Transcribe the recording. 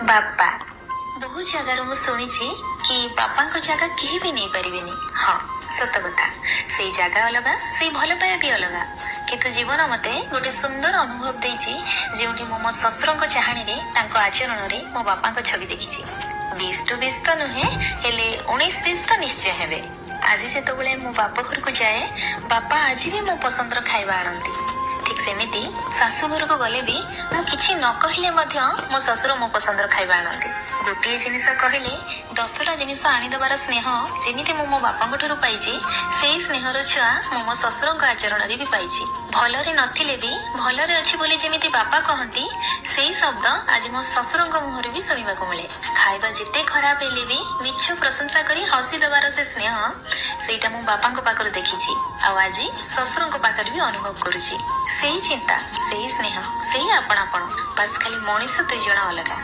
ବାପା, ବହୁତ ଜାଗାରୁ ମୁଁ ଶୁଣିଛି କି ବାପାଙ୍କ ଜାଗା କେହି ବି ନେଇପାରିବେନି। ହଁ, ସତ କଥା। ସେଇ ଜାଗା ଅଲଗା, ସେଇ ଭଲ ପାଇବା ବି ଅଲଗା। କିନ୍ତୁ ଜୀବନ ମୋତେ ଗୋଟେ ସୁନ୍ଦର ଅନୁଭବ ଦେଇଛି, ଯେଉଁଠି ମୁଁ ମୋ ଶ୍ୱଶୁରଙ୍କ ଚାହାଣୀରେ, ତାଙ୍କ ଆଚରଣରେ ମୋ ବାପାଙ୍କ ଛବି ଦେଖିଛି। 20 ଟୁ 20 ତ ନୁହେଁ, ହେଲେ 19 20 ତ ନିଶ୍ଚୟ ହେବେ। ଆଜି ଯେତେବେଳେ ମୁଁ ବାପ ଘରକୁ ଯାଏ, ବାପା ଆଜି ବି ମୋ ପସନ୍ଦର ଖାଇବା ଆଣନ୍ତି। ଠିକ୍ ସେମିତି ଶାଶୁ ଘରକୁ ଗଲେ ବି ମୁଁ କିଛି ନ କହିଲେ ମଧ୍ୟ ମୋ ଶ୍ୱଶୁର ମୋ ପସନ୍ଦର ଖାଇବା ଆଣନ୍ତି। ଗୋଟିଏ ଜିନିଷ କହିଲେ 10ଟା ଜିନିଷ ଆଣିଦେବାର ସ୍ନେହ ଯେମିତି ମୁଁ ମୋ ବାପାଙ୍କ ଠାରୁ ପାଇଛି, ସେଇ ସ୍ନେହର ଛୁଆ ମୁଁ ମୋ ଶ୍ୱଶୁରଙ୍କ ଆଚରଣରେ ବି ପାଇଛି। ଭଲରେ ନଥିଲେ ବି ଭଲରେ ଅଛି ବୋଲି ଯେମିତି ବାପା କହନ୍ତି, ସେଇ ଶବ୍ଦ ଆଜି ମୋ ଶ୍ୱଶୁରଙ୍କ ମୁହଁରୁ ବି ଶୁଣିବାକୁ ମିଳେ। ଖାଇବା ଯେତେ ଖରାପ ହେଲେ ବି ମିଛ ପ୍ରଶଂସା କରି ହସି ଦେବାର ସେ ସ୍ନେହ, ସେଇଟା ମୁଁ ବାପାଙ୍କ ପାଖରୁ ଦେଖିଛି ଆଉ ଆଜି ଶ୍ୱଶୁରଙ୍କ ପାଖରେ ବି ଅନୁଭବ କରୁଛି। ସେଇ ଚିନ୍ତା, ସେଇ ସ୍ନେହ, ସେଇ ଆପଣାପଣ, ବାସ୍ ଖାଲି ମଣିଷ ଦୁଇ ଜଣ ଅଲଗା।